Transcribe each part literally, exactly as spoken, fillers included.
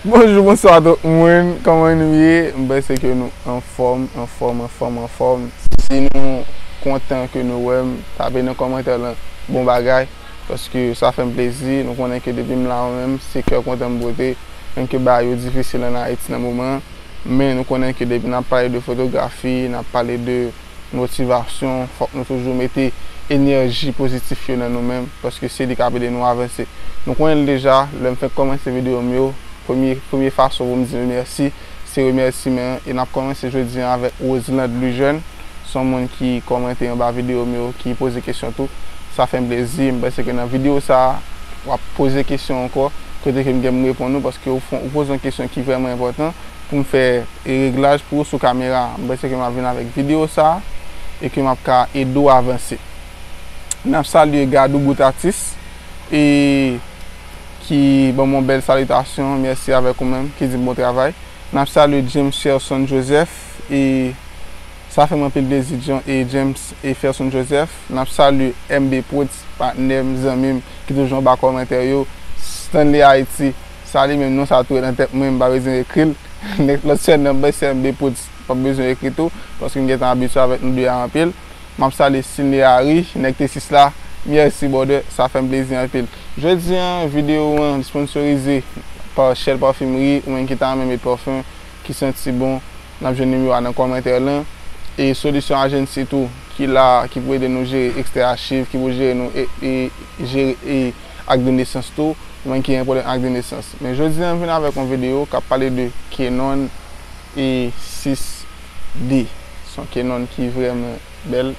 Bonjou, bonswa tout moun, kòman nou ye? M panse ke nou anfòm, anfòm, anfòm, anfòm. Si nou kontan ke nou wè m, tape nan kòmantè lan bon bagay, paske sa fè m plezi. Nou konnen ke depi m la mwen menm, se kè kontan m pote, menm ke bagay yo difisil ann Ayiti nan moman an. Men nou konnen ke depi n ap pale de fotografi, n ap pale de motivasyon, fòk nou toujou mete enèji pozitif yo nan nou menm, paske se li k ap ede nou avanse. Nou konnen l deja, lè m fenk kòmanse videyo m yo, premye, premye fason pou m di nou mèsi, se remèsiman an, e n ap kòmanse jodi an avèk Roseland Lujeune, se yon moun ki kòmante anba videyo m yo, ki poze kesyon tou. Sa fè m plezi, m panse ke nan videyo sa a, w ap poze kesyon ankò, kote ke m gen pou m reponn ou, paske ou fon, ou poze yon kesyon ki vrèman enpòtan pou m fè e reglaj pou ou sou kamera. M panse ke m ap vin avèk videyo sa a e ke m ap ka ede w avanse. N ap salye Gadou Boutatis e ki ban m yon bèl salitasyon. Mèsi avèk ou menm ki di m bon travay. N ap salye James Sherson Joseph e sa fè m anpil plezi, Jan-, e James e Ferson Joseph. N ap salye M B Prodz, patnè m, zanmi m, ki toujou anba kòmantè yo. Stanley Haiti, sa li menm, non sa tou ret nan tèt mwen, m pa bezwen ekri l. Nèg lòt sè nan bèl sè M B Prodz, pa bezwen ekri tou, paske m gentan abitye avèk nou de a anpil. M ap salye Stanley Harry, nèg T sis la. Mèsi, brother, sa fè m plezi anpil. Jodi an, videyo an sponsorize pa Shell Parfumerie, ou menm ki ta renmen met pafen, ki santi bon, n ap jwenn nimewo a nan kòmantè lan. E Solution Agency tou, ki la, ki pou ede nou jere ekstrè achiv, ki pou jere nou e, e, jere e ak de nesans tou, ou menm ki gen pwoblèm ak de nesans. Men jodi an, m vin avèk yon videyo k ap pale de Canon e sis D. Se yon Canon ki vrèman bèl,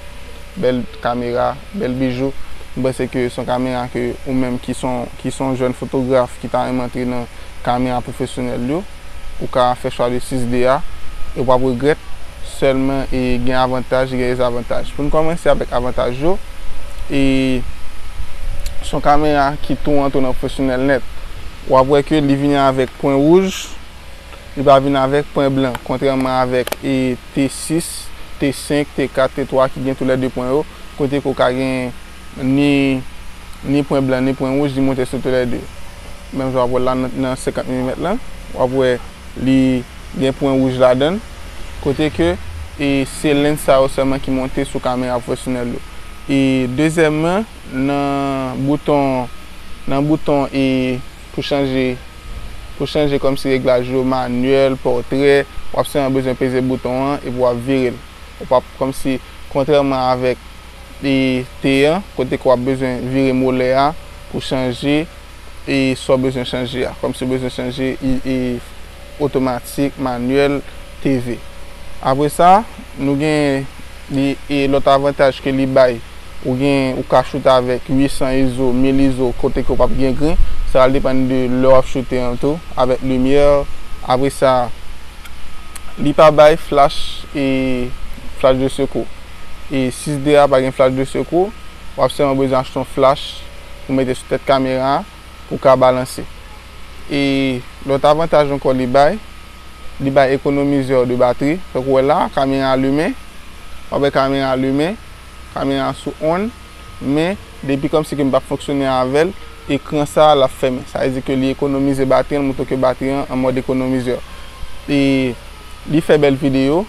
bèl kamera, bèl bijou. M panse ke se yon kamera ke ou menm ki se yon, ki se yon jèn fotograf ki ta renmen antre nan kamera pwofesyonèl yo, ou ka fè chwa de sis D a, e w p ap regrèt, sèlman e gen avantaj, gen dezavantaj. Pou n kòmanse avèk avantaj yo, e se yon kamera ki tou antre nan pwofesyonèl nèt. W ap wè ke li vini avèk pwen wouj, li pa vin avèk pwen blan, kontrèman avèk e T sis, T senk, T kat, T twa ki gen toulède pwen yo, kote ke w ka gen ni, ni pwen blan, ni pwen wouj, li monte sou toulède. Menm jan w ap wè l la nan, nan senkant milimèt lan, w ap wè li gen pwen wouj ladan l, kote ke e se lens sa yo sèlman ki monte sou kamera pwofesyonèl yo. E dezyèmman, nan bouton, nan bouton e pou chanje, pou chanje kòmsi reglaj yo, manyèl, pòtrè, w ap sèlman bezwen peze bouton an epi w ap vire l. Ou p ap kòmsi, kontrèman avèk e T an, kote ke w ap bezwen vire molè a pou chanje e sa w bezwen chanje a. Kòmsi w bezwen chanje e, e otomatik, manyèl, T V. Apre sa, nou gen li, e lòt avantaj ke li bay. Ou gen, ou ka choute avèk uit san iso, mil iso, kote ke w p ap gen grenn. Sa va depann de lè w ap choute an tou, avèk limyè. Apre sa, li pa bay flash e flash de sekou. E sis D a pa gen flash de sekou. W ap sèlman bezwen achte yon flash pou mete sou tèt kamera a pou w ka balanse. E lòt avantaj ankò li bay, li bay ekonomizè de batri. Fèk ou wè la, kamera a limen. W ap wè kamera a limen, kamera a sou on, men depi kòmsi ke m p ap fonksyone avè l, ekran sa a l ap fèmen. Sa vle di ke li ekonomize batri an, montre ke batri an an mòd ekonomizè. E li fè bèl videyo,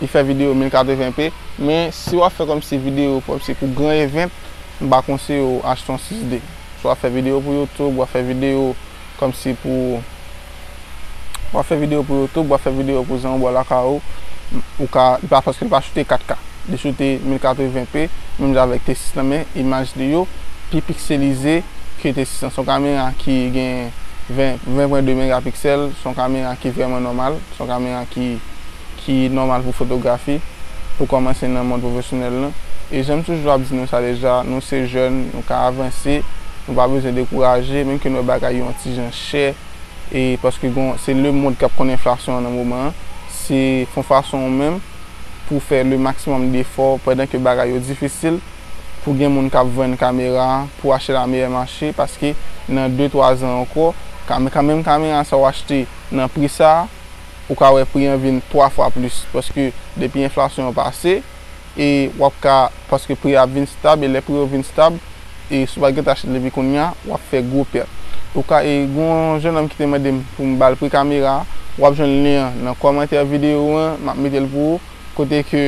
li fè videyo mil katreven p, men si w ap fè kòmsi videyo, kòmsi pou gran event, m pa konseye w achte yon sis D. Si w ap fè videyo pou YouTube, w ap fè videyo kòmsi pou, w ap fè videyo pou YouTube, w ap fè videyo pou zanmi w bò lakay ou, ou ka, li pa, paske li pa choute kat K. Li choute mil katreven p, menm jan avèk T sis lan, men imaj li yo pi pikselize ke T sis lan. Se yon kamera ki gen ven, ven pwen de megapiksèl, se yon kamera ki vrèman nòmal, se yon kamera ki, ki nòmal pou fotografi, pou kòmanse nan mond pwofesyonèl lan. E jan m toujou ap di nou sa deja, nou se jèn, nou ka avanse, nou pa bezwen dekouraje, menm ke nou wè bagay yo yon ti jan chè, e paske gon, se lemonn k ap konn enflasyon an nan moman an, se fè yon fason ou menm pou fè le maksimòm defò pandan ke bagay yo difisil, pou gen moun k ap vann kamera a, pou achte la meyè mache, paske nan de, twa zan ankò, ka-, ka-, menm kamera sa w achte nan pri sa a, ou ka wè pri an vin twa fwa plis, paske depi enflasyon an pase, e w ap ka, paske pri a ap vin stab, e lè pri yo vin stab, e si w pa t gentan achte l depi kounye a, w ap fè gwo pèt. Ou ka, e, gen yon jennonm ki te mande m pou m ba l pri kamera a. W ap jwenn lyen an nan kòmantè videyo an, m ap mete l pou ou. Kote ke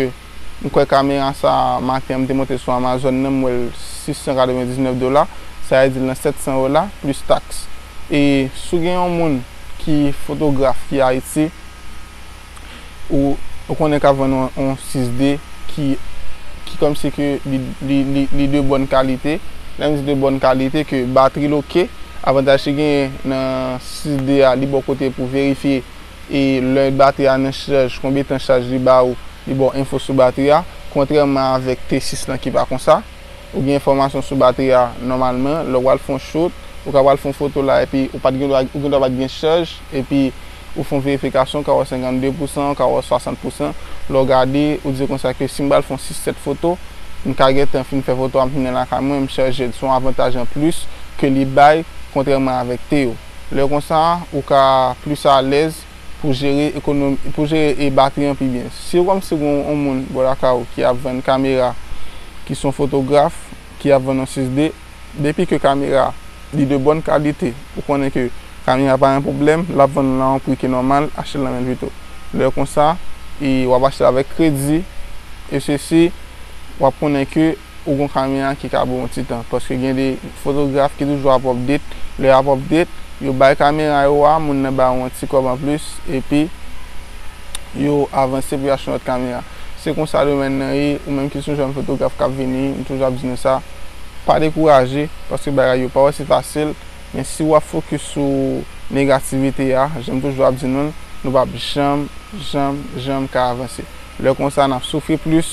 m kwè kamera sa a, maten an, m te monte sou Amazon nan, m wè l sis san katrevendiznèf dola, sa vle di l nan sèt san dola, plis taks. E si w gen yon moun ki fotograf ki Ayiti, ou, ou konnen k ap vann yon, yon sis D ki, ki kòmsi ke li, li, li, li de bòn kalite. Lè m di de bòn kalite, ke batri l oke. Avantaj ki genyen nan sis D a, li ba w kote pou verifye, e lè batri a nan chaj, konbyen tan chaj li ba ou, li ba w enfo sou batri a. Kontrèman avèk T sis lan ki pa konsa, ou gen enfòmasyon sou batri a nòmalman. Lè w al fè yon shoot, ou ka pral fè yon foto la, epi ou pa t gen dwa, ou gen dwa pa t gen chaj, epi ou fè yon verifikasyon, ou ka wè senkanndepousan, ou ka wè swasantpousan. Lè w gade, ou di konsa ke si m pral fè yon sis sèt foto, m ka gentan fin fè foto a, m fin nan lakay mwen, m chaje l. Se yon avantaj anplis ke li bay, kontrèman avèk T yo. Lè konsa, ou ka plis alèz pou jere ekonomi, pou jere, e, batri an pi byen. Si w kòmsi gen yon moun bò lakay ou ki ap vann kamera ki se yon fotograf, ki ap vann yon sis D, depi ke kamera li de bòn kalite, ou konnen ke kamera pa yon pwoblèm, l ap vann nan yon pri ki nòmal, achte l nan men l pito. Lè konsa, e, w ap achte avèk kredi, e sesi, w ap konnen ke ou gon kamera ki ka bon yon ti tan, paske gen de fotograf ki toujou ap update. Lè y ap update, yo bay kamera yo a, moun nan ba yo yon ti kòb anplis, epi yo avanse pou y achte yon lòt kamera. Se konsa domèn nan ye. Ou menm ki se yon jèn fotograf k ap vini, m toujou ap di nou sa, pa dekouraje, paske bagay yo pa osi fasil, men si w ap fokis sou negativite a, jan m toujou ap di nou l, nou p ap janm, janm, janm ka avanse. Lè konsa, n ap soufri plis,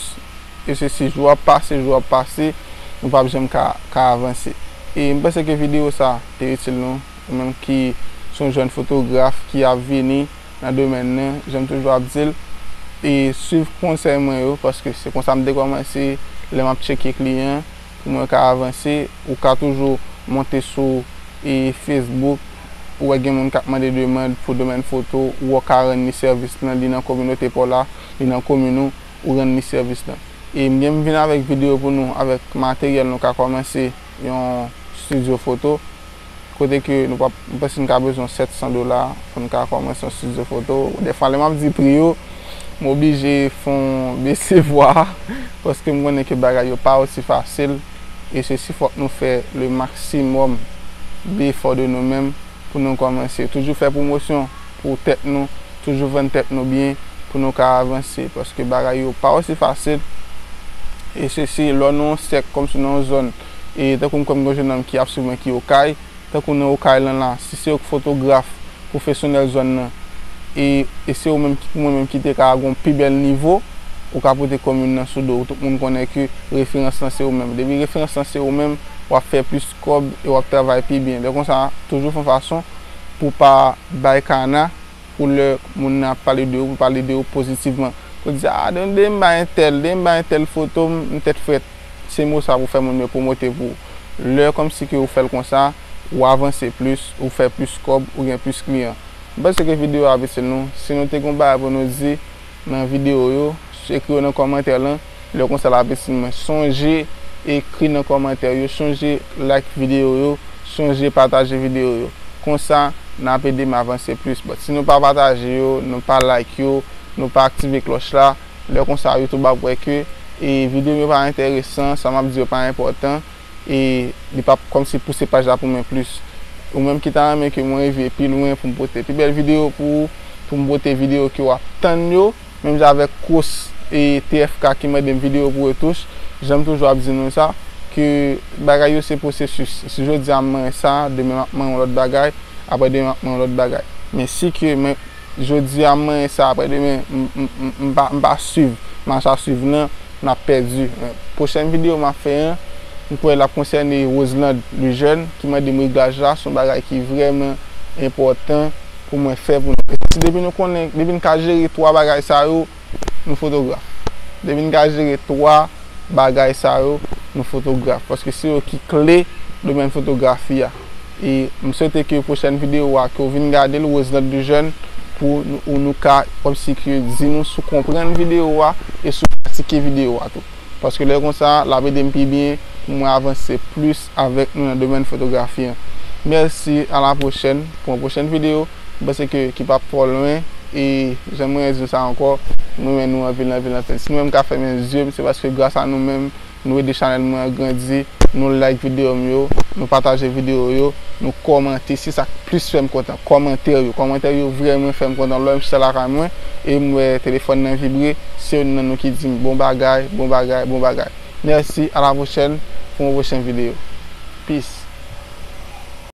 e se si jou ap pase, jou ap pase, nou p ap janm ka, ka avanse. E m panse ke videyo sa te itil nou, ou menm ki se yon jèn fotograf ki ap vini nan domèn nan, jan m toujou ap di l, e swiv konsèy mwen yo, paske se konsa m te kòmanse, lè m ap tcheke kliyan, pou mwen ka avanse, ou ka toujou monte sou, e, Facebook, ou wè gen moun k ap mande demann pou domèn foto, ou wè w ka rann li sèvis lan, li nan kominote pa w la, li nan komin ou, ou rann li sèvis lan. E m gen m vin avèk videyo pou nou, avèk materyèl nou ka kòmanse yon estidyo foto, kote ke nou p ap, m panse n ka bezwen sèt san dola pou n ka kòmanse yon estidyo foto. Dèfwa, lè m ap di pri yo, m oblije fè yon bese vwa, paske m konnen ke bagay yo pa osi fasil, e se si fòk nou fè le maksimòm de efò de nou menm, pou nou kòmanse. Toujou fè pwomosyon pou tèt nou, toujou vann tèt nou byen pou nou ka avanse, paske bagay yo pa osi fasil. E se si lè w nan yon sèk, kòmsi nan yon zòn, e tankou m kwè m gen yon jennonm ki ap swiv mwen ki Okay, tankou nan Okay lan la, si se yon fotograf pwofesyonèl zòn nan, e, e se ou menm ki, pou mwen menm ki te ka gen yon pi bèl nivo, ou ka pote komin nan sou do w. Tout moun konnen ke referans lan se ou menm. Depi referans lan se ou menm, w ap fè plis kòb e w ap travay pi byen. Lè konsa, toujou fè yon fason pou w pa bay kana, pou lè moun nan ap pale de ou, pou l pale de ou pozitivman. Pou l di, "A, de, de m bay entèl, de m bay entèl foto m, m tèt frèt." Se mo sa pou fè moun yo pwomote pou ou. Lè kòmsi ke ou fè l konsa, ou avanse plis, ou fè plis kòb, ou gen plis kliyan. M panse ke videyo a ap itil nou. Si nou te gen yon bagay pou nou di nan videyo yo, ekri yo nan kòmantè lan. Lè konsa l ap itil mwen. Sonje ekri nan kòmantè yo, sonje like videyo yo, sonje pataje videyo yo. Konsa, n ap ede m avanse plis. But si nou pa pataje yo, nou pa like yo, nou pa aktive klòch la, lè konsa YouTube ap wè ke, e, videyo m yo pa enteresan, sa m ap di yo pa enpòtan, e li p ap kòmsi pouse paj la pou mwen plis. Ou menm ki ta renmen ke mwen rive pi lwen pou m pote pi bèl videyo pou ou, pou m pote videyo ke w ap tann yo, menm jan avèk Kros e T F K ki mande m videyo pou retouch, jan m toujou ap di nou sa, ke bagay yo se pwosesis. Si jodi a m manyen sa, demen m ap manyen yon lòt bagay, apre demen m ap manyen yon lòt bagay. Men si ke men, jodi a m manyen sa, apre demen m, m, m, m pa, m pa swiv mach a swiv nan, n ap pèdi. Men pwochèn videyo m ap fè an, m kwè l ap konsène Roseland Lejeune ki mande m reglaj la, se yon bagay ki vrèman enpòtan pou mwen fè pou nou. E si depi nou konnen, depi n ka jere twa bagay sa yo, nou fotograf. Depi n ka jere twa bagay sa yo, nou fotograf. Paske se yo ki kle domèn fotografi a. E m swete ke pwochèn videyo a, ke w vin gade l, Roseland Lejeune, pou nou, ou nou ka, kòmsi ke di nou si w konprann videyo a e si w pratike videyo a tou. Paske lè konsa, l ap ede m pi byen pou mwen avanse plis avèk nou nan domèn fotografi an. Mèsi, a la pwochèn pou yon pwochèn videyo. M panse ke ki p ap twò lwen. E jan mwen di nou sa ankò, m renmen nou anpil, anpil, anpil. Si nou menm ka fèmen zye m, se paske gras a nou menm, nou ede chanèl mwen an grandi, nou like videyo m yo, nou pataje videyo yo, nou kòmante, se sa k plis fè m kontan. Kòmantè yo, kòmantè yo vrèman fè m kontan. Lè m chita lakay mwen e m wè telefòn nan vibre, se youn nan nou ki di m bon bagay, bon bagay, bon bagay. Mèsi, a la pwochèn pou yon pwochen videyo. Peace.